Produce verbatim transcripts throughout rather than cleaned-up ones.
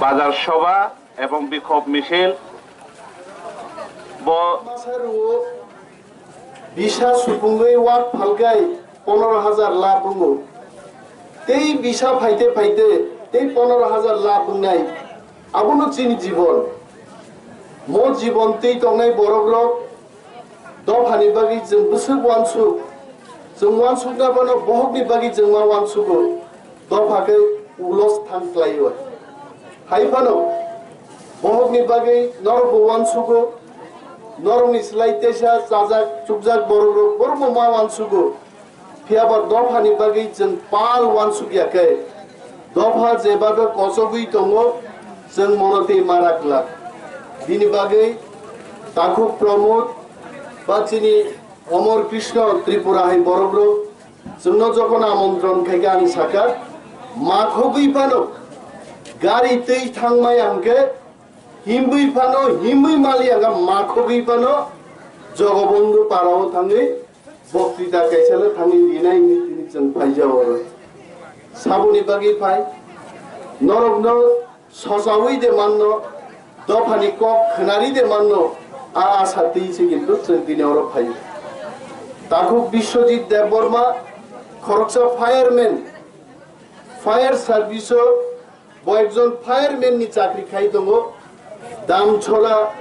Bazar sobha ebong bikhop misil bo masa rwo. Bisa supungwi wak phalgai ponoro hajar la pungo. Tei bisa phaite phaite tei ponoro hajar la pungnai. Abono chini jibon. Mo jibon twi tongnai borokrok dophani bagwi chwng bwswk wansuk. Chwng wansukna phano bohokni bagwi chwng ma wansugo. Dopha khe ulos thang khlaio. Hai phano bohokni bagwi norokbo wansugo. Norokni slai teisa chajak chukjak borokrok borokbo ma wansugo. Phiya ba dophani bagwi chwng pal wansuk ya khe, dopha jebabe kochogwi tongo, chwng mono tei ma ra glak. Bini bagwi Takhuk Pramod ba chini Omor Krishna Tripura hai borokrok chwngno jokhon amontron khai khe ang sakha, makhogwi phano gari twi thangmaya hwnkhe himwi phano, himwi maliya hwnkhe makhogwi phano Jogobondhu parao thangwi boktwita kaisano thangwi rinai hinwi tini chwng phaijao oro. Saboni bagwi phai, norokno sochawi de manno, dophani kok khwnari de manno, a asa twi se kintu chwng tini oro phaio. Takhuk Biswajit Debbarma khoroksa fireman, fire service-o bo ekjon fireman ni chakri khai tongo, Damchola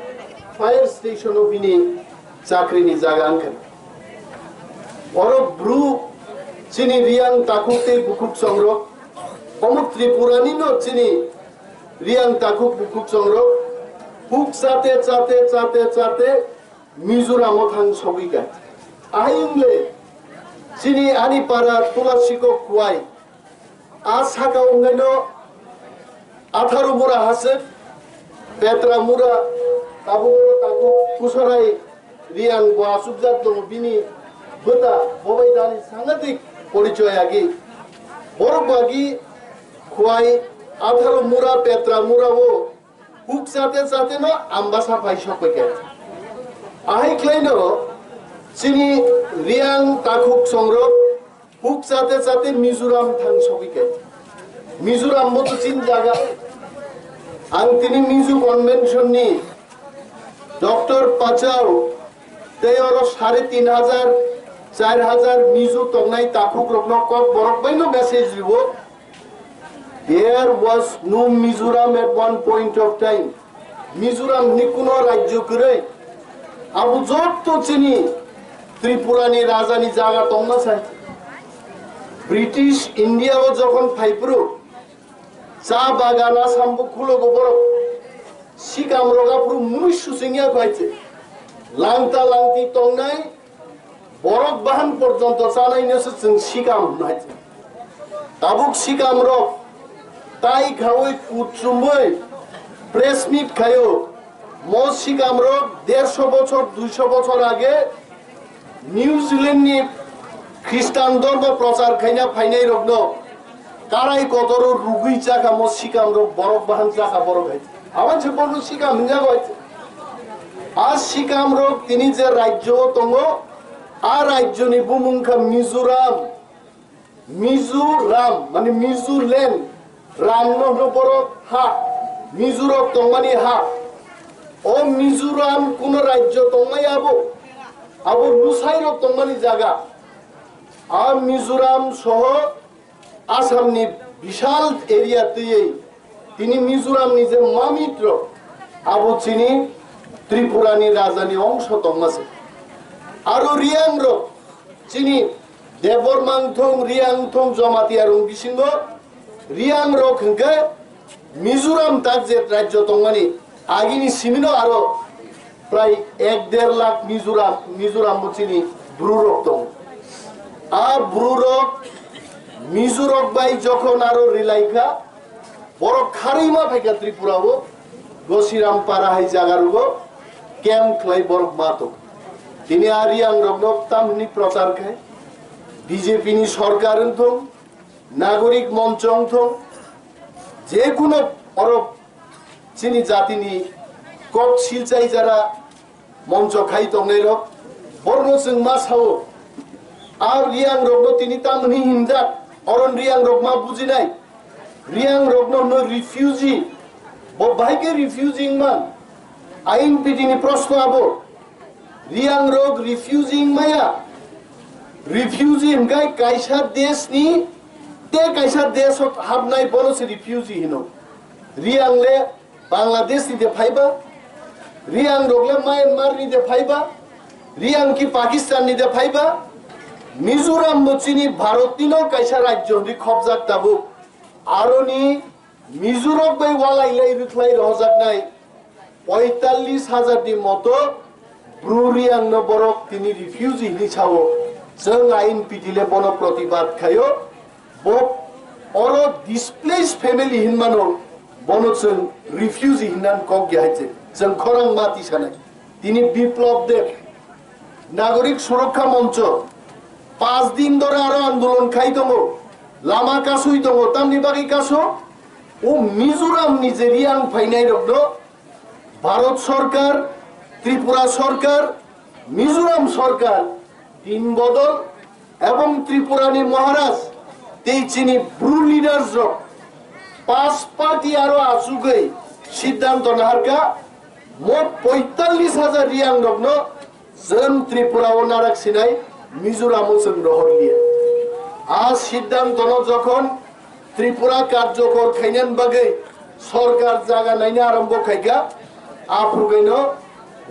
fire station o bini chakri ni jaga wngkha. Oro bru chini Riyang Takhuk tei Bukhuk Chongrok, omo Tripura ni no chini Riyang Takhuk Bukhuk Chongrok, huk chate chate chate chate Mizoram o thang sogwi kha. Ahai wng le chini ani para Tulasikok Kuai. A saka wngnaino Atharo Mura haswk, Petra Mura, tabuk oro tabuk Kusarai Riyang bo achukjak tongo, bini bwta bobai dani sangatik porichoi agi. Borok bo agi Khwai Atharo Mura, Petra Mura o huk chate chate no Ambasa phai sokphaikha. Ahai khlaino chini Riyang Takhuk Chongrok huk chate chate Mizoram thang sogwi kha. Mizoram bo to chini jaga. Ang tini Mizo Convention ni Doctor Pachao tei oro sare tin hajar, char hajar Mizo tongnai takhuk rokno kok borok baino message ribo. There was no Mizoram at one point of time. Mizoram ni kuno rajyo kwrwi. Abo jotto chini Tripura ni raja ni jaga tongma sai. British India o jokhon phaiphuru cha bagan Assam bo khulogo borok. Sikam rok aphuru mui susingya khaise. Langta langti tongnai borok bahan porjonto chanai no se chwng sikam hwnai. Tabuk sikam rok tai khaui kuchumui press meet khaio. Mo sikam rok dersho bochor, duisho bochor age New Zealand ni Khristan dhormo prochar khaina phainai rokno karai kotoro rugui chakha mo sikam rok, borok bahan chakha borok hai. Awan se bono sikam hinjago hai. A sikam rok tini je rajyo o tongo, a rajyo ni bumung kha Mizoram. Mizoram, mane Mizoland, Ram no hwno borok ha, Mizorok tongmani ha. O Mizoram kuno rajyo tongmai abo, abo Lusai rok tongmani jaga. A Mizoram soho Assam ni bishal area twiwi tini Mizoram ni je mamit rok abo chini Tripura ni raja ni ongso tongma se. Aro Riyang rok chini Debbarma wngthung, Riyang wngthung, Jamatia rung bisingo Riyang rok hwnkhe Mizoram tak je rajyo tongmani agini simino aro prai ek der lakh Mizoram, Mizoram bo chini Bru rok tongo. A Bru rok Mizo rok bai jokhon aro rilai kha, borok kharwi ma phaikha Tripura o, Gosiram para hai jaga rogo camp khlai borok ma tong. Tini a Riang rokno tamni prochar khai, B J P ni sorkar wng thung, Nagorik Moncho wng thung, je kuno oro chini jatini kok silchai jara moncho khai tongnai rok, borno chwng ma sao, a Riang rokno tini tamni hinjak, oron Riang rok ma bujinai, Riang rokno no refugee, bo bahai khe refugee wngman, I N P T ni proshno abo, Riang rok refugee wngmaya, refugee hwnkhe kaisa desh ni, te kaisa desh o hapnai bono se refugee hino, Riang le Bangladesh ni de phaiba, Riang rok le Myanmar ni de phaiba, Riang ki Pakistan ni de phaiba, Mizoram bo chini Bharat ni no kaisa rajyo hwnwi khopjak tabuk. Aroni Mizo rok bai walai lai rwkhlai rohorjaknai poitallis hajar ni moto Bru Riang no borok tini refugee hwnwi sao. Chwng I N P T le bono protibad khaio. Bo oro displaced family hinmano, bono chwng refugee hinnan kok ya hai se. Chwng khorang ma tisanai. Tini Biplab Deb, Nagorik Surokha Moncho, pas din dhore aro andolon khai tongo, lama kasui tongo, tamni bagwi kaso, o Mizoram ni je Riang phainai rokno, Bharat Sorkar, Tripura Sorkar, Mizoram Sorkar, din bodol, ebong Tripura ni Maharaj tei chini Bru leaders rok pas party aro achugwi siddhanto naharkha, mot poitallis hajar Riang rokno chwng Tripura o narak sinai, Mizoram o chwng rohor liya. A siddhanto no jokhon Tripura karjokor khainani bagwi sorkar jaga naina arombo khaikha, aphuru gaino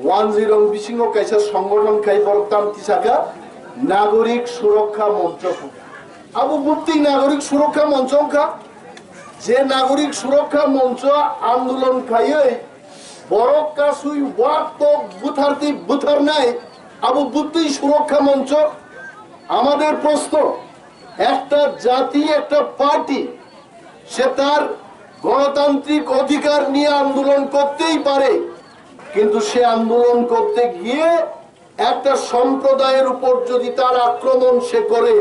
Wanjirong bisingo kaisa songothon khai borok tam tisakha Nagorik Surokha Moncho. Abo bukti Nagorik Surokha Moncho wngkha, je Nagorik Surokha Moncho andolon khaiwi borok kasui wak tok butharti butharnai, abo bukti Surokha Moncho. Amader proshno, ekta jati, ekta party, সে তার গণতান্ত্রিক অধিকার নিয়ে আন্দোলন করতেই পারে, কিন্তু সে আন্দোলন করতে গিয়ে একটা সম্প্রদায়ের উপর যদি তার আক্রমণ সে করে,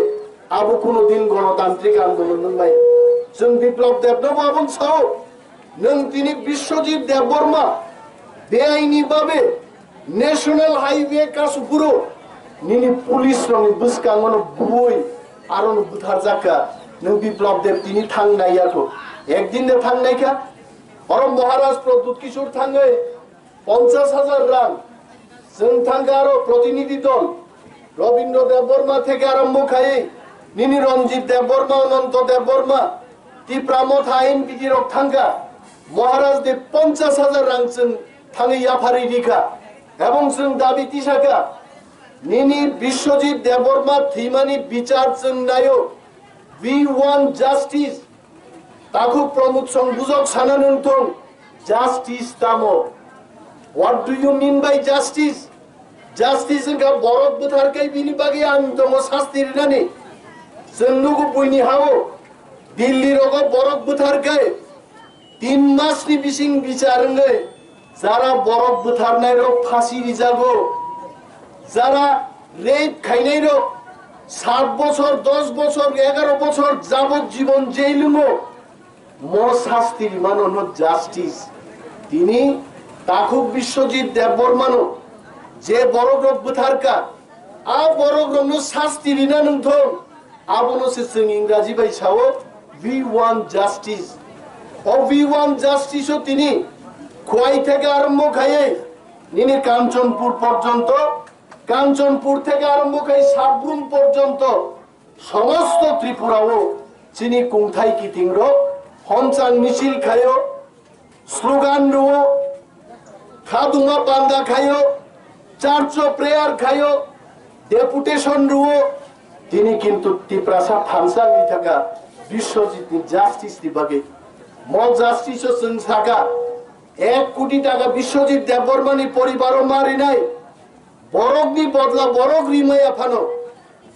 abo kuno din গণতান্ত্রিক আন্দোলন nai. Chwng Biplab Debno bo aboni sao, nwng tini Biswajit Debbarma beaini babe National Highway kasupuro nini police rokni bwskango no bui aro no butharjakha. Nwng Biplab Deb tini thang nai yakho. Ekdin de thang naikha. Oro Maharaj Pradyut Kishore thangwi ponchash hajar rang chwng thangkha aro protinidhi dol Rabindra Debbarma theke arombo khai nini Ranjit Debbarma, Ananta Debbarma, Tipra Motha M P T rok thangkha, Maharaj de ponchash hajar rang chwng thangwi yapharwi rikha. Ebong chwng dabi tisakha, nini Biswajit Debbarma thwimani bichar chwng naio. We want justice. Takhuk Pramod Song bujok sana nung thung, justice tamo? What do you mean by justice? Justice wngkha borok bwthar kai bini bagwi ang tongo sasti rinani. Chwng nugo buini hao Delhi rogo borok bwthar kai tin masni bising bichar wngwi jara borok bwtharnai rok phasi rijago, jara rape khainai rok sat bochor, dos bochor, egaro bochor jabot jibon jail wngo. Mo sasti rimano no justice. Tini takhuk Biswajit Debbarmano je borok rok bwtharka, a borok rokno sasti rina nungthong. Abono se chwng Ingraji bai sao, "We want justice." O "We want justice" o tini Khowai theke arombo khaiwi nini Kanchanpur porjonto, Kanchanpur theke arombo khai Sabrum porjonto somosto Tripura o chini kungthai kiting rok homchang michil khaio, slogan rwo, khaduma panda khaio, church o prayer khaio, deputation rwo, tini kintu Tiprasa thansa wngwi thangkha Biswajit ni justice ni bagwi. Mo justice o chwng saka, ek koti taka Biswajit Debbarmani poribaro ma rinai, borokni bodla borok rimaya phano,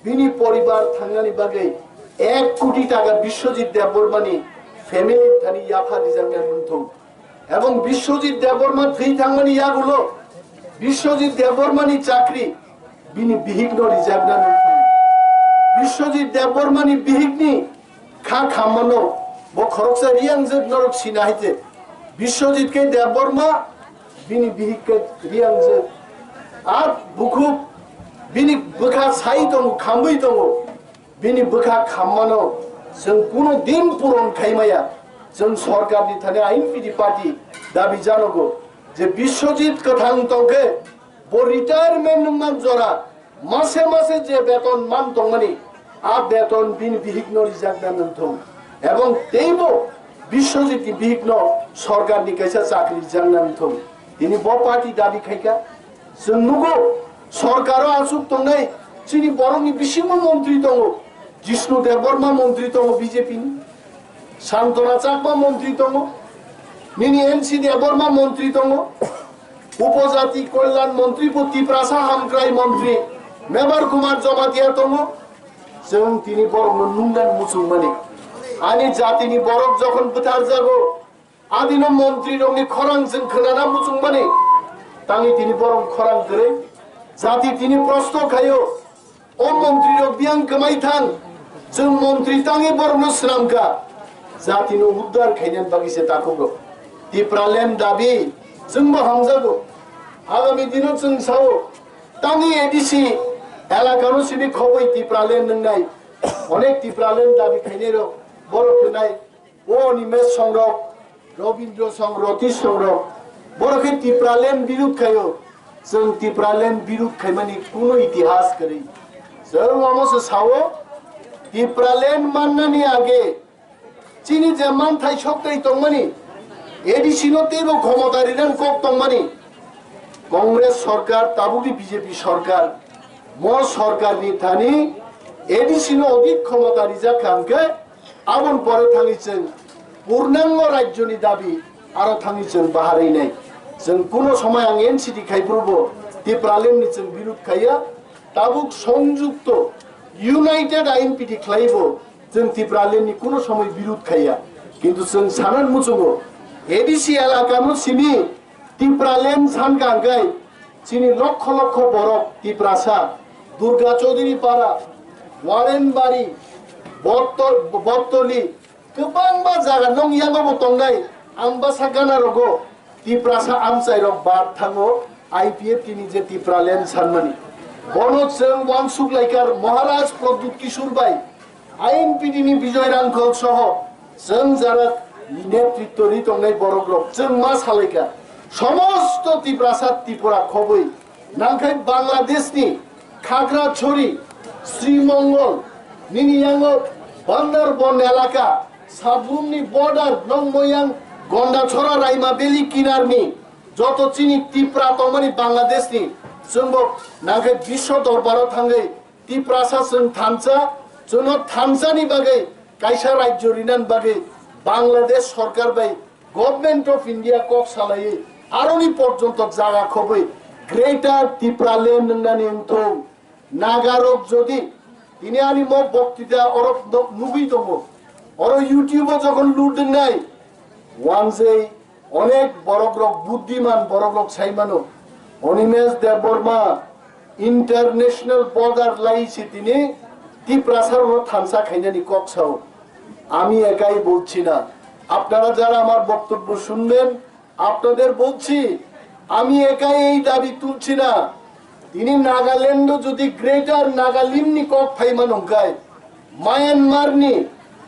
bini poribar thangnani bagwi ek koti taka Biswajit Debbarmani family thani yapha rijaknai wngthung. Ebong Biswajit Debbarma thwi thangmani yagulo Biswajit Debbarmani chakri bini bihikno rijakna nangkha. Biswajit Debbarmani bihikni kha khammano bo khoroksa riangjak norok sina haite. Biswajit khe Debbarma, bini bihik khe riangjak. Ar bukhuk bini bwkha sai tongo, khambwi tongo. Bini bwkha khammano chwng kuno din puron khaimaya. Chwng sorkarni thani I N P T party dabi janogo je Biswajit kwthang tongkhe bo retirement nungman jora mase mase je beton man tongmani, a beton bini bihikno rijakna nangthung. Ebong teibo Biswajitni bihikno sorkarni kaisa chakri rijakna nangthung. Tini bo party dabi khaikha. Chwng nugo, sorkaro aswk tongnai, chini borokni bisingo montri tongo, Jishnu Debbarma montri tongo B J P ni, Santona Chakma montri tongo, nini N C Debbarma montri tongo, Upojati Kolyan montri bo Tiprasa hamkrai montri Mebar Kumar Jamatia tongo. Chwng tini borokno nungnan muchungmani, ani jatini borok jokhon bwtharjago, adino montrirokni khorang chwng khwnana muchungmani, tangwi tini borok khorang kwrwi. Jati tini proshno khaio, o montrirok biyang kwmai thang, chwng montri tangwi borokno swnamkha, jatino uddar khainani bagwi se takhukrok. Tipraland dabi chwngbo hamjago. Agami dino chwng sao, tangwi A D C elakano simi khobwi Tipraland nwngnai, onek Tipraland dabi khainairok borok hwnai. O Animesh Songrok, Robindra Song, Ratish Songrok, borok khe Tipraland birud khaio. Chwng Tipraland birud khaimani kuno itihas kwrwi. Chwng omo se sao, Tipraland mannani age chini je manthai sok tei tongmani, A D C no teibo khomota rinani kok tongmani, Congress sorkar, tabukni B J P sorkar, mo sorkarni thani A D C no odik khomota rijak kha hwnkhe, aboni pore thangwi chwng purnango rajyoni dabi aro thangwi chwng baharwi nai. Chwng kuno somoi ang N C T khai phuru bo Tipralandni chwng birud khaiya, tabuk songjukto united I N P T khlaibo chwng Tipralandni kuno somoi birud khaiya. Kintu chwng sanan muchungo A D C elakano simi Tipraland sankha hwnkhe chini lokho lokho borok Tiprasa, Durga Chaudhary Para, Warenbari, Botto-, Bottoli, kwbangma jaga nong yango bo tongnai Ambasa gana rogo Tiprasa amchai rok bad thango I P F T ni je Tipraland sanmani. Bono chwng uansuk laikha Maharaj Pradyut Kishore bai, I N P T ni Bijoy Rangkhol soho chwng jara netritto ri tongnai borok rok chwng ma salaikha, somosto Tiprasa Tripura khobwi nangkhai Bangladesh ni Khagrachari, Sri Mongol, nini yango Bandarban elaka, Sabrumni border, Nongmoyang, Gondachora, Raima Valley kinarni joto chini Tipra tongmani Bangladesh ni, chwngbo nangkhai biswa dorbaro thangwi Tiprasa chwng thansa, chwngno thansani bagwi kaisa rajyo rinani bagwi Bangladesh sorkar bai Government of India kok salaiwi aroni porjonto jaga khobwi Greater Tipraland wngnani wngthung. Nagarok jodi tini ani mo boktita oro no-, nugwi tongo, oro YouTube o jokhon lut wngnai, wanjwi onek borokrok, buddiman borokrok sai mano, Animesh Debbarma international border lai se tini Tiprasarokno thansa khainani kok sao. আমি একাই বলছি না, আপনারা যারা আমার বক্তব্য শুনবেন, আপনাদের বলছি, আমি একাই এই দাবি তুলছি না। Tini Nagaland o jodi Greater Nagalim ni kok phaiman hwnkhe, Myanmar ni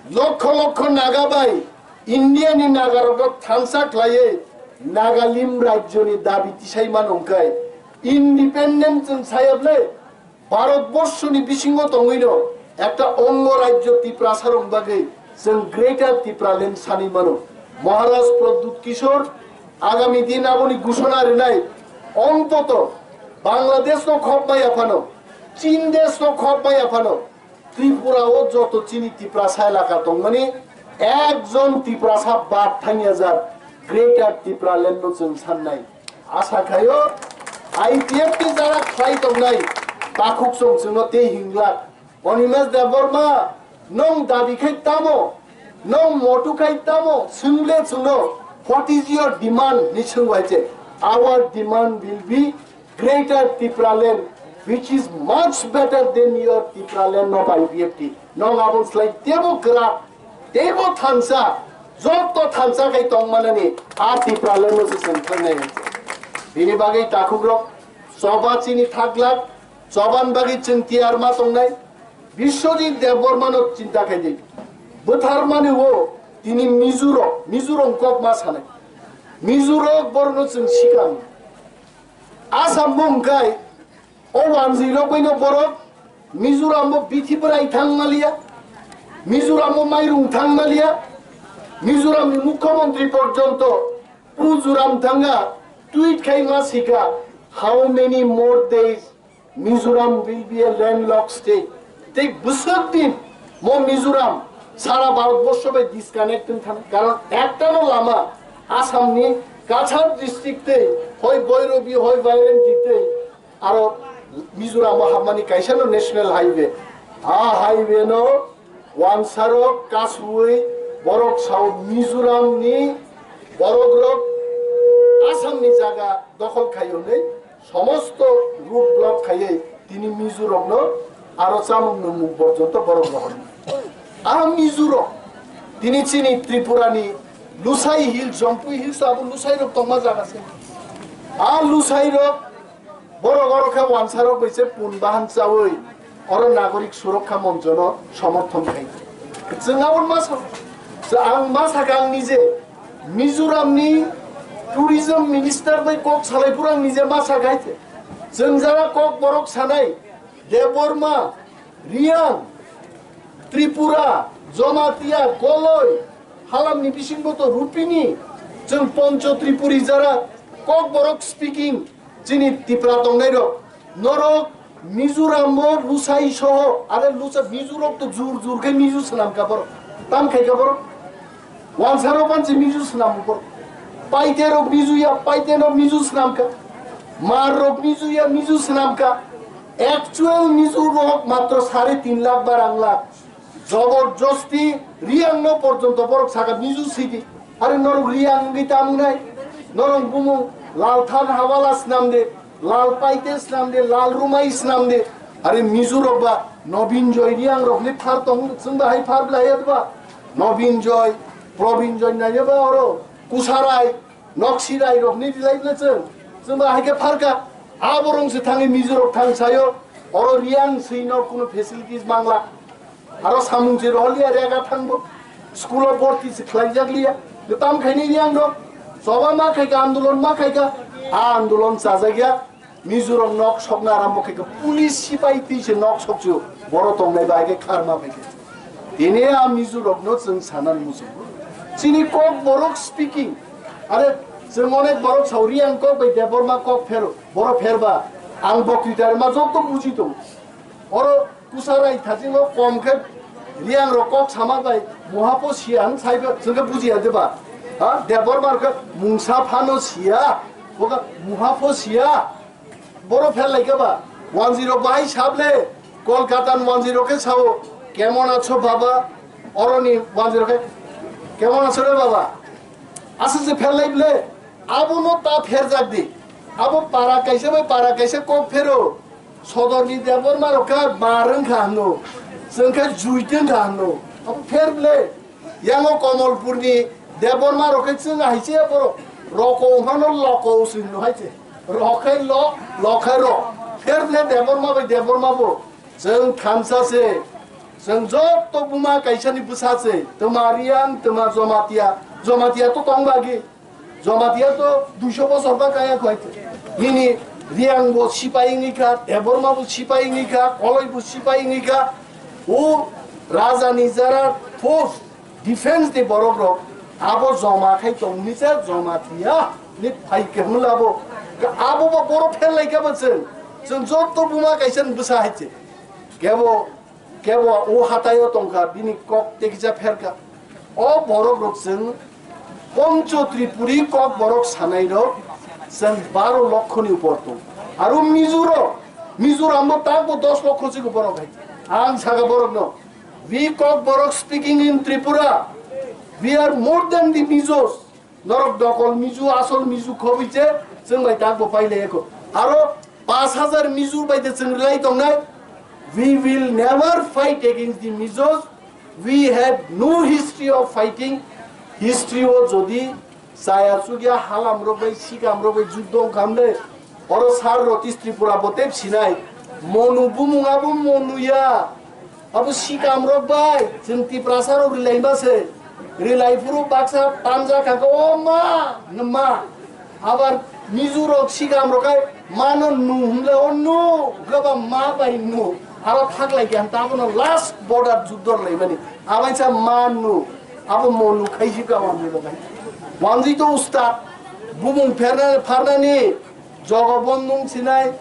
lokho lokho Naga bai India ni Nagarok thansa khlaiwi Nagalim rajyo ni dabi tisai man hwnkhe, independent chwng sayable Bharatborsho ni bisingo tongwino ekta ongo rajyo Tiprasarok bagwi chwng Greater Tipraland sanwi mano. Maharaj Pradyut Kishore agami din aboni ghoshona rinai, ontoto Bangladesh no khop maya phano, Chin desh no khop maya phano, Tripura o joto chini Tiprasa elaka tongmani Ekjon Tiprasa bad thangya jak Greater Tipraland no chwng sannai. Asa khaio I P F T jara khlai tongnai takhuk chwng chwngno tei hinglak. Animesh Debbarma, nwng dabi khai tamo, nwng motu khai tamo, swng le chwngno, "What is your demand?" ni swng bai che. Our demand will be Greater Tipraland, which is much better than your Tipraland of I P F T. Nwng abo slai tebo kwrak, tebo thansa, joto thansa khai tongmanani a Tipraland no se chwng thangnai. Bini bagwi takhukrok, choba chini thaglak, choban bagwi chwng tiyar ma tongnai. Biswajit Debbarma no chinta khai di. Bwtharmani o tini Mizurok, Mizurok kok ma sanai. Mizurok borno chwng sikam. Assam bo hwnkhe o wanjwi rok bai no borok Mizoram bo bithi bwrai thang maliya, Mizoram bo mairung thang maliya, Mizoram ni mukhyamantri porjonto Pujuram thanga tweet khai ma sika, "How many more days Mizoram will be a landlocked state?" Tei bwswk din mo Mizoram sara Bharat borsho bai disconnect wng thang, karon ekta no lama Assam ni Cachar district tei hoi Boirobi hoi Bairengti tei aro Mizoram o hapmani kaisa no national highway. A highway no wansarok kasui borok sao Mizoram ni borok rok Assam ni jaga dokhol khai hwnwi somosto road block khaiwi tini Mizo rok no aro chamung nwngmung porjonto borok rohorni. A Mizo rok tini chini Tripura ni Lusai Hills, Jampui Hills abo Lusai rok tongma jaga se. A Lusai rok Borok oro khe wansarok bai se pun bahan chawi oro Nagorik Surokha Monchono somorthon khai. Chwng aboni ma sa-, chwng ang ma sakha ang nije Mizoramni tourism minister bai kok salai phuru ang nije ma sakha hai se. Chwng jara kok borok sanai Debbarma, Riang, Tripura, Jomatia, Goloi, halamni bisingbo to Rupini, chwng Poncho Tripuri jara kok borok speaking, chini Tipra tongnai rok, norok Mizoram o Lusai soho, are Lusa Mizo rok to jur jur khe Mizo swnam ka borok, tam khai ka borok, wansarok panchi Mizo swnam borok, paite rok Mizo ya, paite no Mizo swnam ka, mar rok Mizo ya, Mizo swnam ka, actual Mizo rok matro sare tin lakh ba rang lakh, Joborjosti Riang no porjonto borok saka Mizo sidi. Are norok Riang wngwi tamo nai? Norok bumung Lal Than Hawala swnam de, Lal Paite swnam de, Lal Rumai swnam de. Are Mizo rok ba Nobin Joy Riang rok ni phar tong, chwng ba hai phar bwlai ya ba? Nobin Joy, Probin Joy nai ya ba oro? Kusarai, Noksirai rok ni dilai bwle chwng. Chwng ba hai khe phar ka. Aborong se thangwi Mizo rok thang sayo. Oro Riang swi no kuno facilities mangla. Aro samung se rohorliya rega thangbo. School o borti se khlaijak liya. Tam khaini Riang rok. Choba ma khaika, andolon ma khaika. A andolon chajak ya. Mizo rok nok sokna arambo khaika. Police sipai twi se nok sokchu. Boro tongnai bai khe kharma bai khe. Tini a Mizo rok no chwng sanan muchungo. Chini kok borok speaking. Are chwng onek borok sao Riang kok bai Debbarma kok phero. Boro pherba. Ang bokti tarima joto buji tongo. Oro kusa rai thajingo kom khe Riang rok kok sama bai muha pho siya hwn sai ba, chwng khe bujiya de ba? Ha? Debbarma khe mungsa phano siya, bo khe muha pho siya. Boro pher lai khe ba? Wanjwi rok bahai sable, Kolkata ni wanjwi rok khe sao, "Kemon acho baba?" Oro ni wanjwi rok khe, "Kemon acho re baba?" Aswk se pher lai ble, abo no ta pher jak di. Abo para kaisa bai para kaisa kok phero. Sodor ni Debbarma rok kha bar wng kha hwno, chwng kha jui tong kha hwno. Abo pher ble, yango Komolpur ni Debbarma rok khe chwng hai se borok roko phano loko se hwno hai se. Rok khai lo, lo khai rok. Pher ble Debbarma bai Debbarma bo. Chwng thansa se. Chwng joto buma kaisa ni bwsa se. Twma Riang, twma Jomatia. Jomatia to tong bagi. Jamatia to duiso bosor ba kaya khwai. Nini Riang bo sipai wngwi kha, Debbarma bo sipai wngwi kha, Koloi bo sipai wngwi kha. O raja ni jara force, defense ni borok rok abo joma khai tongni se Jamatia ni phai khe hwnla bo. Abo bo boro pher lai kha bo chwng. Chwng joto buma kaisa ni bwsa hai se. Kebo, kebo o hatai o tong kha, bini kok tekisa pher kha. O borok rok chwng Poncho Tripuri Kokborok sanai rok chwng baro lokho ni upor tong. Aro Mizo rok, Mizoram bo tak bo dos lokho chwng borok hai. Ang saka borok no, we Kokborok speaking in Tripura, we are more than the Mizos. Norok dokol Mizo, asol Mizo khobwi se chwng bai tak bo pai lai ekho. Aro pash hajar Mizo bai de chwng rwlai tongnai. We will never fight against the Mizos. We have no history of fighting. History o jodi chaya chugya halam rok bai, sikam rok bai juddo wngkha hwnle, oro sar Rotis Tripura bo tei sinai. Monu bumung abo Monu ya. Abo sikam rok bai chwng Tiprasa rok rwlai ma se. Rwlai phuru baksa panja kha khe, "O ma, nma." Abar Mizo rok sikam rok kai mano nu hwnle o nu, hwnkhe ba ma bai nu. Aro thaklai khe ang tabono last border juddo rwlaimani. Abaisa ma nu, abo Monu khaisi ka wanjwi rok hai. Wanjwi to ustad, bumung pherna, pharnani, jogo bondung sinai,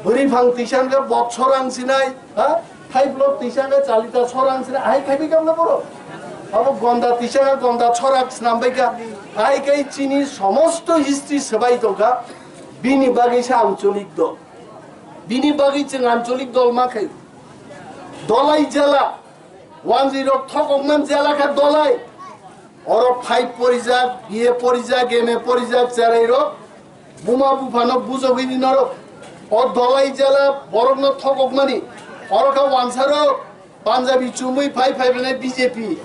bwrwi phang tisa hwnkhe bot sorang sinai, ha? Thaiplok tisa hwnkhe chalita sorang sinai, ahai khaibai kha bole borok. Abo gonda tisa hwnkhe gonda sorak snam bai kha. Ahai khai chini somosto history swbai tongkha, bini bagwi se ancholik dol. Bini bagwi chwng ancholik dol ma khai. Dolai jela, wanjwi rok thokokman jela kha Dolai. Oro five porijak, B A porijak, M A porijak cherai rok, buma buphano bujogwi ni norok. O Dolai jela borokno thokokmani. Oro kha wansa rok, Punjabi chumui phai phai bene B J P.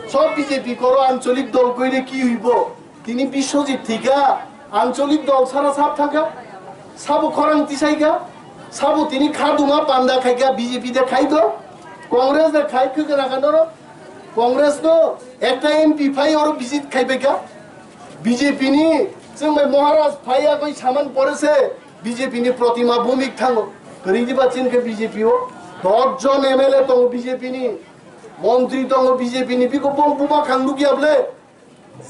Sob B J P koro ancholik dol koire ki huibo? Tini Biswajit thika ancholik dol sara sab thangkha. Sabo khorang tisaikha. Sabo tini khaduma panda khaikha B J P de khai do. Congress de khai khwkra kha norok. Congress no ekta M P phai oro visit khaibaikha. B J P ni chwng bai Maharaj phai agoi saman pore se B J P ni protima bumik thango. Kwrwi diba chini khe B J P o dos jon M L A tongo B J P ni, montri tongo B J P ni, biko bong buma khang nukya ble.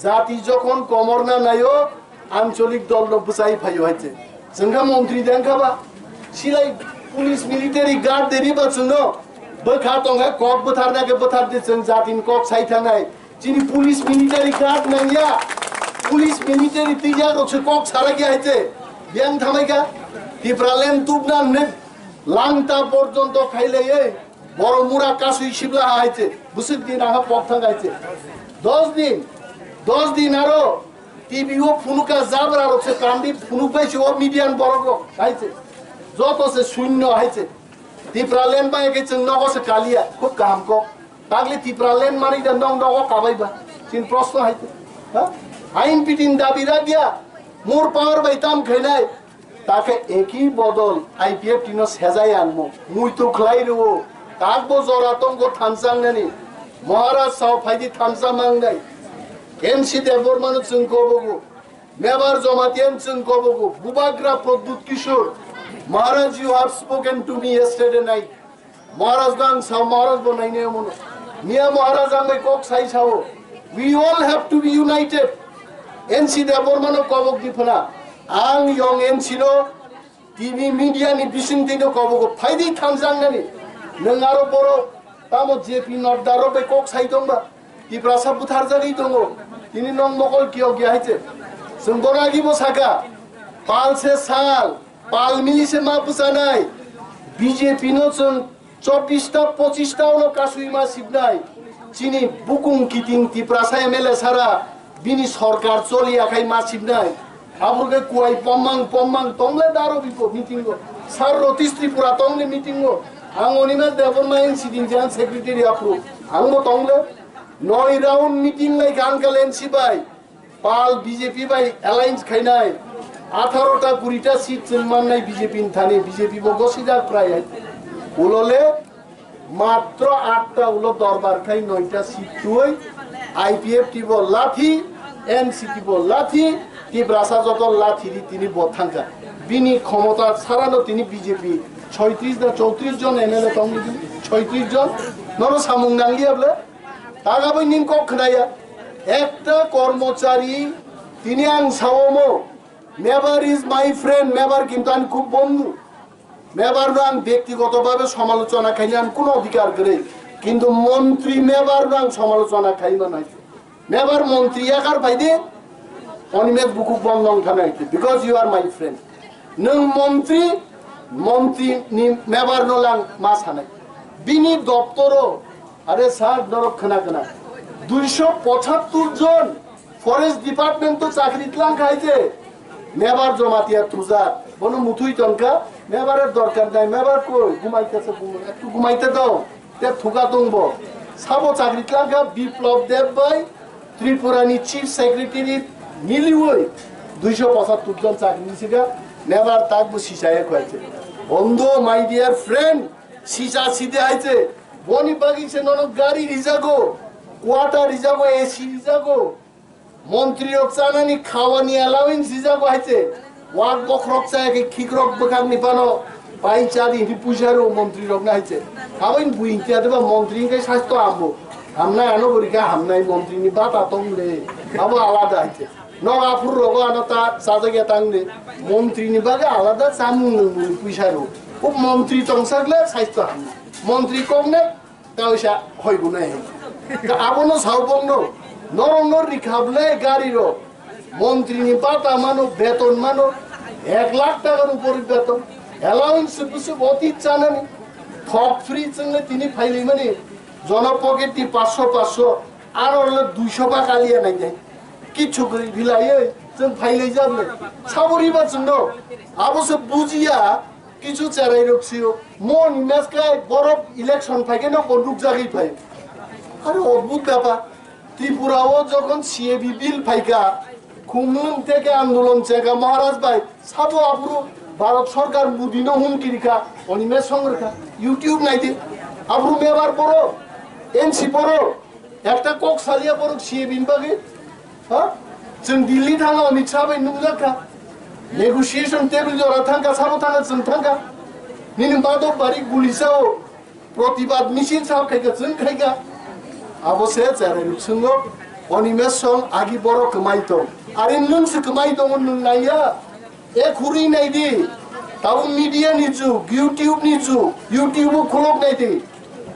Jati jokhon komorna nayo, ancholik dol no bwchai phaio hai se. Chwng kha montri de wngkha ba? Silai police military guard de riba chwngno bwkha tongkha kok bwtharna khe bwthar de chwng jatin kok sai thangnai. Chini police military guard nangya. Police military twijak rok se kok sarakya hai se. Biyang thamai kha. Tipraland tubna hwnwi langta porjonto khailaiwi borok mura kasui sibla hai se. Bwswk din aha pok thang hai se. Dos din. Dos din aro T V o phunukha jabra rok se kandi phunuk bai se o median borok rok hai se. Joto se sunyo hai se. Tipraland bai khe chwng nogo se kaliya. Khub kaham kok. Tagli Tipraland mani da nong nogo kabai ba. Chin proshno hai te. Ha? Ain pitin dabi ragya. Mur power bai tam khainai. Take eki bodol I P F T no sejai ang mo. Mui to khlai rwo. Tagbo jora tonggo thansang nani. Maharaj sao phaidi thansa mangnai. M C Debbarma no chwng kobogo. Mebar Jamatia no chwng kobogo. Bubagra Pradyut Kishore. Maharaj, you have spoken to me yesterday night. Maharaj no ang sao, Maharaj bo nainai omono. Miya Maharaj ang bai kok sai sao. We all have to be united. N C Debbarma no kobok di phana. Ang yong N C no T V media ni bising twi no kobok phaidi thamjang nani. Nwng aro borok tamo J P Nadda rok bai kok sai tong ba. Tiprasa butharjagwi tongo. Tini nong mokol kiyok ya hai se. Chwng bono agi bo saka. Pal se sal. Pal mili se ma bwchanai. B J P no chwng chobbish ta, pochisha ta ono kasui ma sibnai. Chini bukung kiting Tiprasa M L A sara bini sorkar choliya khai ma sibnai. Aboro khe kuai pomang pomang tongle daro bipo meeting o. Sar Rotis Tripura tongle meeting o. Ang Animesh Debbarma N C din jan secretary aphuru. Ang bo tongle. Noi round meeting lai kha ang kal N C bai. Pal B J P bai alliance khainai atharo ta kuri ta seat chwng mannai B J P ni thani, B J P bo gosijak prai hai. Ulole matro atta ulo dorbar khai noita seat twi I P F T bo lathi, N C P bo lathi, Tiprasa joto lathi ri tini bo thangkha. Bini khomota sarano tini B J P soitris na chowtris jon M L A tongni, soitris jon. Nono samung nangliya ble? Tagabai ning kok khnaya. Ekta kormochari tini ang saomo, Mebar is my friend, Mebar kintu ani khub bondhu. Mebar no ang byaktigoto bhabe somalochona khaina ang kuno odhikar kwrwi. Kintu montri Mebar no ang somalochona khaima nai. Mebar montri yakar phaidi, Animesh bukuk bondong thanai, because you are my friend. Nwng montri, montri ni mebar no lang ma sanai. Bini doptoro, are sir, norok khna khna. Duisho pochattur jon forest department to chakri tlang khai je. Mebar Jamatia thujak, bono muthui tonka, mebar dorkar nai, mebar koi, gumaita se gumai, ektu gumaita dong. Te thuka tongbo. Sabo chakri tlangkha Biplab Deb bai Tripura ni Chief Secretary miliwi duisho pochattur jon chakri ni sika nebar takbo sichaya khaite. Bondo, my dear friend, sicha side haite. Boni bagi se nono gari rijago, quarter rijago, A C rijago. Montri rok chanani khawani allowance rijago haite. Wak bokhorok chaya khe khikrok bwkhakni phano pai chadi hini puisa rw montri rok na haite. Aboni buing tiya deba montri hingke sastho ambo. Hamnai ano bori khe hamnai montri ni bata tong le. Abo alada haite. Nog aphuru rogo ano ta chajak ya tang le. Montri ni bagwi alada chamung nungmung puisa rw. O montri tongsak le sastho hamnai. Montri kok ne Kaisa hoi gunai. Ka abono saubongno, norokno rikhable gari rok. Montri ni bata mano, beton mano, ek lakh takar upor beton. Allowance busu boti chanani. Thok free chwngle tini phailai mani. Jono pocket ni paanch sho, paanch sho, aro le dui sho ba kaliya nai dai. Kichu gri rilai ei, chwng phailai jable. Sabori ba chwngno. Abo se bujiya, Kichu cherai rok sio, mon meskai borok election phaikhe no kon rukjagwi phai. Are odbhut bepar. Tripura o jokhon C A B bill phaikha, khumlwng theke andolon chekha Maharaj bai, sabo aphuru Bharat Sarkar Modi no humki rikha, Animesh songrwkha, YouTube naidi. Aphuru mebar borok, M C borok, Ekta kok saliya borok C A B ni bagwi, ha? Chwng Delhi thanga Amit Shah bai nungjak kha. Negotiation table jora thangkha, sabo thanga chwng thangkha. Nini madok bari guli sao. Protibad misil sab khaikha, chwng khaikha. Abo se cherai ruk chwngo. Animesh song agi borok kwmai tong. Are nwng se kwmai tongo nwng naiya. E khurui nai di, tabuk media ni jug, YouTube ni jug, YouTube o khulok nai di.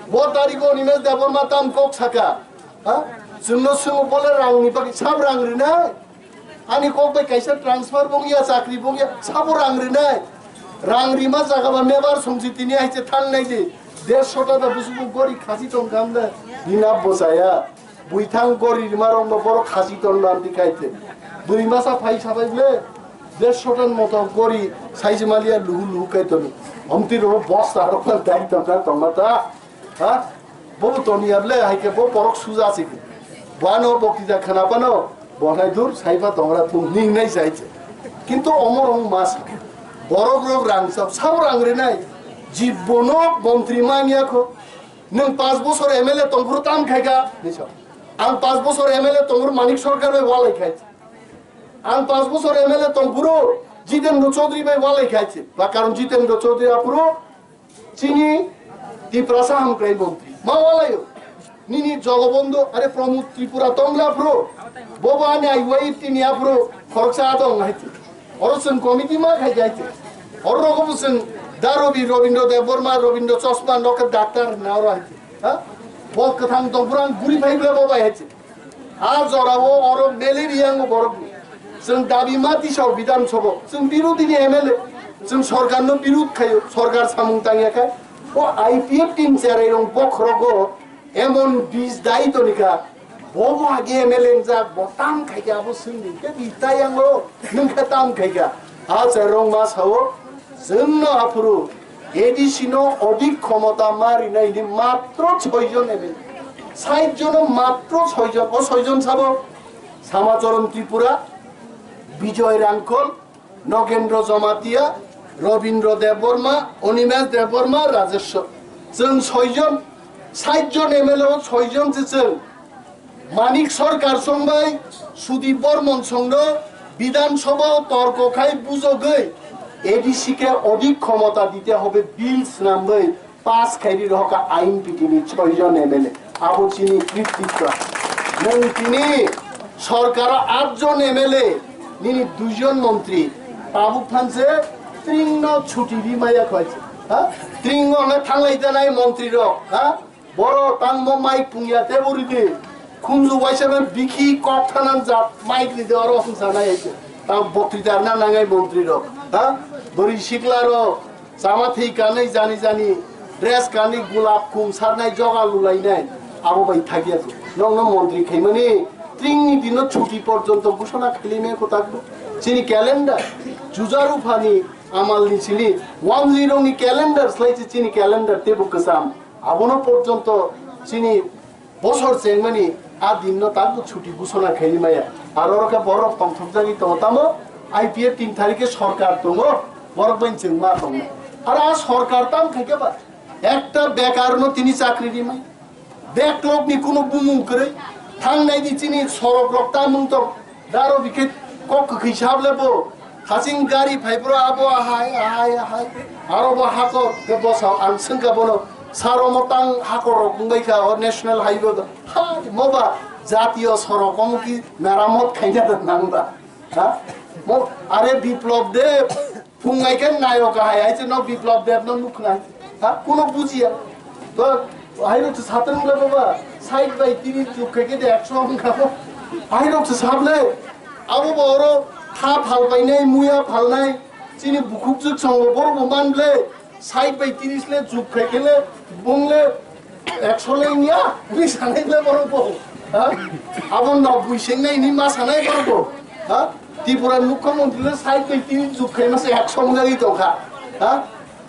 Bo tariko Animesh Debbarma tam kok saka. Ha? Chwngno swngo bole rang ni bagwi sab rang rinai. Ani kok bai kaisa transfer bongya, chakri bongya, sabo rang rinai. Rang rima jaga ba mebar songsi tini aise thang nai di. Dersho ta da busubu gori khasi tong kam da. Dinap bosaya. Buithang gori rima rok no borok khasi ton lam di kaite. Bwrwi masa phai sabai ble. Dersho ton moto gori saijimaliya luhu luhu kai toni. Omti ro bosta rok dai tong kha tong mata. Ha? Bo toni able hai ke bo borok suja si. Bwano bokti ja khana pano. Bo hai dur saipa tongra thung ning nai sai che. Kintu omor ong mas. Borok rok rang sab sab rang rinai. Jibbono montri manya kho. Nwng panch bosor M L A tongphuru tam khaikha, hinwi sa. Ang panch bosor M L A tongphuru Manik Sarkar bai walai khai. Ang panch bosor M L A tongphuru Jitendra Chaudhary bai walai khai se. Ba karon Jitendra Chaudhary aphuru chini Tiprasa hamkrai montri. Ma walaio. Nini Jogobondhu, are Pramod Tripura tongla aphuru. Bobo ani I Y F T ni aphuru khoroksa adong hai. Oro chwng committee ma khai jai te. Oro rogo bo chwng da Robi, Robindra Debbarma, Robindra Chosma, nokhe doctor na oro hai te. Ha? Bo kwthang tongphuru ang guri phai bole bo bai hai te. A jora o oro malaria ang borok. Chwng dabi ma tisao Bidhan Sabha. Chwng birodhi ni M L A. Chwng sorkar no birodh khaio. Sorkar samung tangya kha. O I P F T ni cherai rong bokhorogo emon bis dai tonika. Bobo age M L A wngjak, bo tam khaikha, abo swngdi. Khe bi tai ang o, nwng khe tam khaikha. A cherong ma sao, chwngno aphuru A D C no odik khomota ma rinai hwnwi matro soi jon M L A. Sait jono matro soi jon, o soi jon sabo Samacharan Tripura, Bijoy Rangkhol, Nogendra Jamatia, Robindra Debbarma, Animesh Debbarma, Rajeshwar. Chwng soi jon, sait jon M L A o soi jon se chwng. Manik Sarkar song bai Sudip Barman song no Bidhan Sabha o torko khai bujogwi A D C ke odik khomota dite hobe bill snamwi pass khairi rohka ain pitini soi jon M L A. Abo chini krititwa. Nwng tini sorkaro at jon M L A, nini dui jon montri, tabuk thanse tring no chuti ri maya khoi. Ha? Tring no na thanglai janai montri rok. Ha? Boro tangmo mai pungya te buri di. Khunju waisa na bikhi kok thanan jat mic ni de oro hwnsa nai ese. Ta bokti dar na nangai montri rok. Ha? Bori sikla rok. Chama thwi kanwi jani jani dress kanwi gulap kum sarnai joga lulainai abo bai thakya tu. Nokno montri khaimani tringni dino chuti porjonto ghosona khailai me kotak. Chini calendar jujaru phani amal ni chini one zero ni calendar slai chi chini calendar tebo kwcham. Abono porjonto chini bosor chengmani a dinno takbo chuti ghosona khaini maya. Aro oro khe borok tongthokjagwi tongo. Tamo I P F tin tarikhe sorkar tongo, borok bai chwng ma tongo. Aro a sorkar tam khaikhe ba ekta bekarno tini chakri rimai. Backlog ni kuno bumung kwrwi. Thangnai di chini sorok rok tamung tong. Daro bikhe kok kwkhwi sable bo. Hasing gari phai bro abo ahai, ahai, ahai. Aro bo hakor, ke bo sa-, ang sengka bono. Saro mo tang hakor rok wngbai kha, o national highway do. Ha, mo ba, jatiyo sorok omo ki meramot khaina da nang ba. Ha? Mo, are Biplab Deb, phungai khe nayok ahai, hai se no Biplab Deb no nukna. Ha? Kuno bujiya. To, hai rok se satung le baba, side by tini chuk khe ke de action ka bo. Hai rok se sable. Abo bo oro tha phalpainai, muya phalnai, chini bukhuk chuk songo borok bo man ble, side by tini le chuk khai khe le, bung le, ekso le wngya, bini sanai le borok bo. Ha? Abo noboi sengnai ni ma sanai borok bo. Ha? Tripura mukhyamantri le side by tini chuk khai masa ekso wngjagwi tongkha. Ha?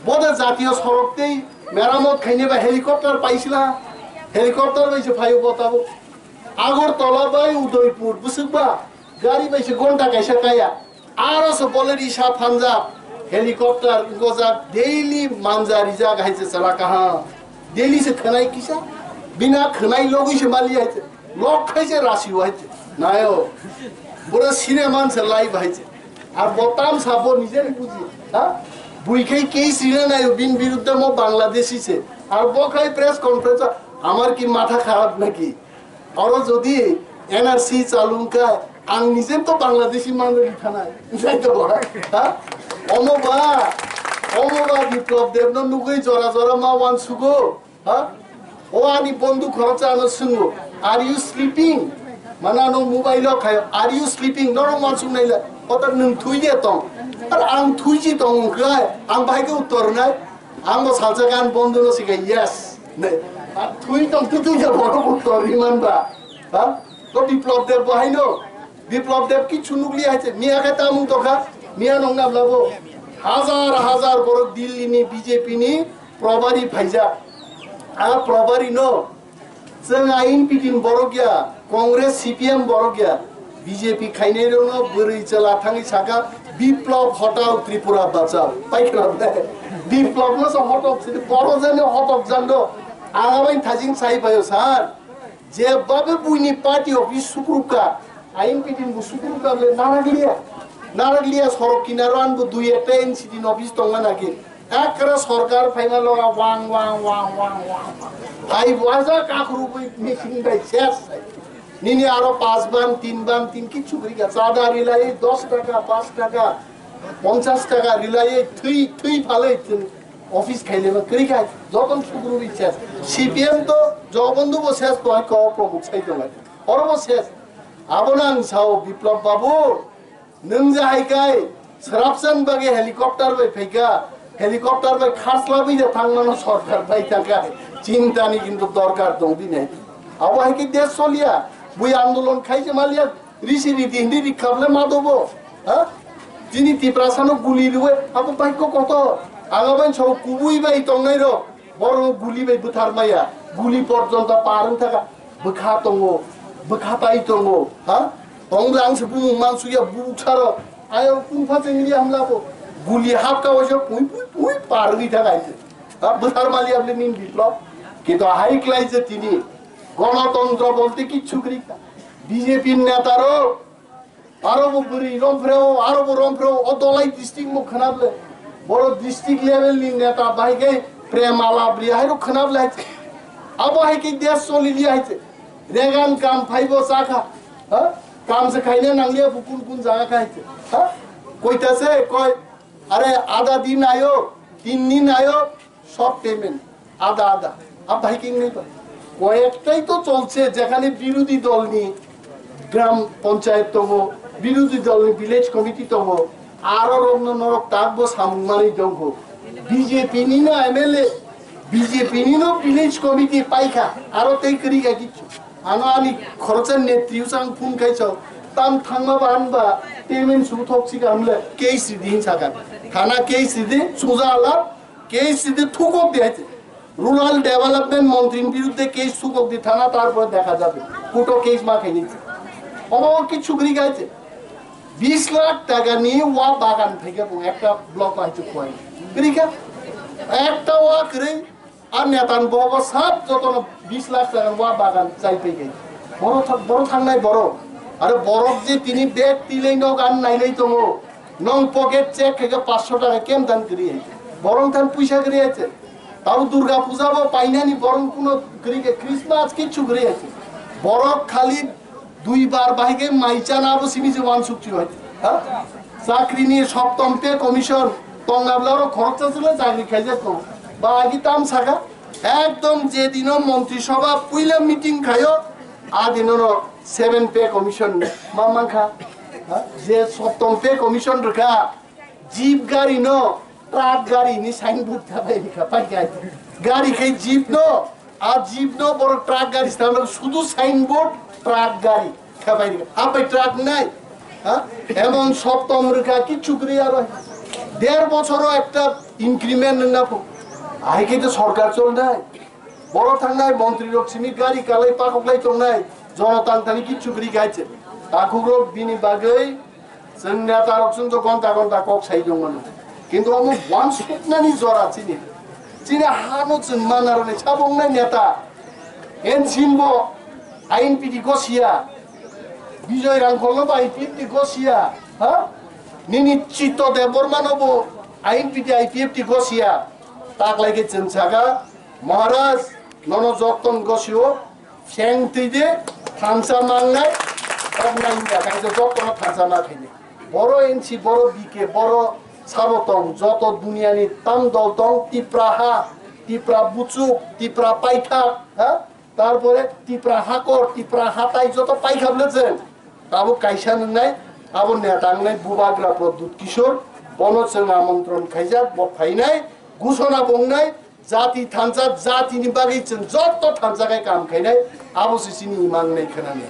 Boda jatiyo sorok tei meramot khaine ba helicopter paisila, helicopter bai se phaio bo tabuk. Agartala bai Udaipur bwswk ba gari bai se gonta kaisa kaya. Aro se bole risa phanjak, helicopter gojak, daily manja rijak hai se chala kaha. Daily se khwnai kisa, bina khwnai logwi se mali hai se, lok khai se rasi hai se. Nayo, bura sine man se live hai se. Ar botam sa bo nije ni buji, ha? Bui khai case rina nayo bin biruddhe mo Bangladeshi se. Ar bo khai press conference, amar ki matha kharap naki? Oro jodi N R C chalung kha, ang nije to Bangladeshi manwi thanai. Jai to ba, ha? Omo ba, omo ba Biplab Deb no nugwi jora jora ma wansugo, ha? O ani bondhu khoroksa ano swngo, "Are you sleeping?" Mana no mobile o khayo, "Are you sleeping?" Norok wansuk naila, kota nwng thwi ye tong. Ar ang thwi ji tong wngkha, ang bahai khe uttor nai. Ang bo salsa gan bondhu no sikha, yes. Ne. A thui tong tu tu ya borok bo tori man ba. Ha? To Biplab Deb bo haino. Biplab Deb kichu nukli hai se. Miya khe tamung tokha. Miya nong nam labo. Hazar hazar borok Delhi ni B J P ni probari phaijak. A probari no. Chwng ain pitin borok ya, Congress C P M borok ya, B J P khainai rokno bwrwi chwla thangwi saka, "Biplab hotao, Tripura bachao." Pai khna ble? Biplab no sa hotok sini, borok jani hotok jando. Ang abai thajing sai bayo sir. Jebbabe buini party office sukrupka, ain pitin bu sukrupka ble narakliya. Narakliya sorok kinaro an bu dui ekta N C T ni office tongma naki. Ekra sorkar phaima loga wang, wang, wang, wang, wang. Hai waja kakhru bui missing bai ses. Nini aro pas ban, tin ban, tin kichu kri ka. Chada rilai dos taka, pas taka, ponchas taka rilai thui, thui phalai tin office khaile ma kri ka. Joton sugru bi ses. C P M to Jogobondhu bo ses to hai ko Pramod sai to lai. Oro bo ses. Abo nang sao Biplab Babu. Nwng je hai kai, srapsan bagwi helicopter bai phaikha, helicopter bai kharslabwi je thangmano sorkar bai thangkha, chintani kintu dorkar tong bini hai. Abo hai khe desh soliya, bui andolon khai se maliya, risi riti hindi rikhable madobo, ha? Chini Tiprasano guli rwi, abo bai ko kotor, ang abo sao kubui bai tongnai rok, borok guli bai bwthar maya, guli porjonto par wng thaka. Bwkha tongo, bwkha tai tongo, ha? Tong bwla ang se bumung mansukya, bubuk saro. Ayo kung pha chengli hamla bo. Guli hapka waisa pui, pui, pui, par wngwi thang aise. Ha, bwthar mali abli nin Biplab. Kintu hai klai je tini. Gonotontro bolte kichu kwrwi kha. B J P neta rok. Aro bo bwrwi romphre o, aro bo romphre o, o Dholai district mo khwnable. Boro district level ni neta bai khe Prem Alabri hai rok khwnable hai. Abo hai khe desh choli li hai. Regan kam phai bo chakha. Ha? Kam se khaina nang liya bu kun kun jaga khai. Ha? Koita se koi, are ada din ayo, tin din ayo, sob payment. Ada ada. Ab hai king nai ba. কয়েকটাই তো চলছে, যেখানে বিরোধী দলনি গ্রাম পঞ্চায়েত tongo, বিরোধী দলনি village committee tongo, aro rokno norok takbo samung manwi tongo. B J P ni no M L A, B J P ni no village committee paikha, aro tei kwrwi kha kichu. Ano ani khoroksa netri usang phone kaiso, tam thangma ba anba payment su thok sika hamle case ridi hin saka. Thana case ridi, suja alap, case ridi thukok de haite. Rural Development Montri ni birudde case sukok di thana, tarpore dekha jabe. Court o case ma khaini. Obo kichu gri gaite. Bis lakh taka ni wa bagan theke bo ekta block o haichu khwai. Gri kha. Ekta wa kwrwi, ar netan bobo sab jotono bis lakh taka wa bagan chai paigai. Boro tha-, boro thangnai boro. Are borok je tini bag tilei no gan nailai tongo. Nong pocket check khaike paanch sho taka kem dan kwrwi hai. Borong than puisa kwrwi hai. Tabo Durga Puja bo painani borong kuno kwrwi khe, Christmas kichu kwrwi hai. Borok khali dui bar bahai khe mai chana abo simi je wansuk chu hai. Ha? Chakri ni Saptam Pay Commission tongna bla ro khoroksa chwla chakri khaijak ko. Ba agi tam saka. Ekdom je dino Montri Sabha puila meeting khayo, a dino no seven Pay Commission ma mankha. Ha? Je Saptam Pay Commission rwkha, jeep gari no truck gari ni signboard khabai rikha, pai kai. Gari khai jeep no, a jeep no boro truck gari stand sudu signboard truck gari khabai rikha. Habai truck nai. Ha? Emon Saptam rikha kichu kwrwi aro. Der bochoro ekta increment nang na po. Ai khe to sorkar chol nai. Boro thangnai montri rok simi gari kalai pakok lai tongnai. Jonotang thani kichu kwrwi kaiche. Takhuk rok bini bagwi Chwng neta rok chwng to gonta gonta kok sai tong mano. Kintu omo wansuknani jora chini. Chini hano chwng manaroni sabongnai neta. Ensin bo I N P T gosiya. Bijoy Rangkhol no bo I P F T gosiya. Ha? Nini Chitto Debbarma no bo I N P T, I P F T gosiya. Taklai khe chwng saka, Maharaj, nono jotton gosio. Seng twi de thansa mangnai, kok nai wngya, kaisa jotono thansa ma khaide. Boro N C, boro B K, boro sabo tong, joto duniani tam dol tong, Tipra ha, Tipra buchuk, Tipra paithak, ha? Tarpore Tipra hakor, Tipra hatai joto paikha bwle chwng. Tabuk kaisa nwngnai, abo neta wngnai Bubagra Pradyut Kishore, bono chwng amontron khaijak, bo phainai, gusona bo wngnai, jati thansa, jatini bagwi chwng joto thansa khai kam khainai, abo se chini imang nai khwnani.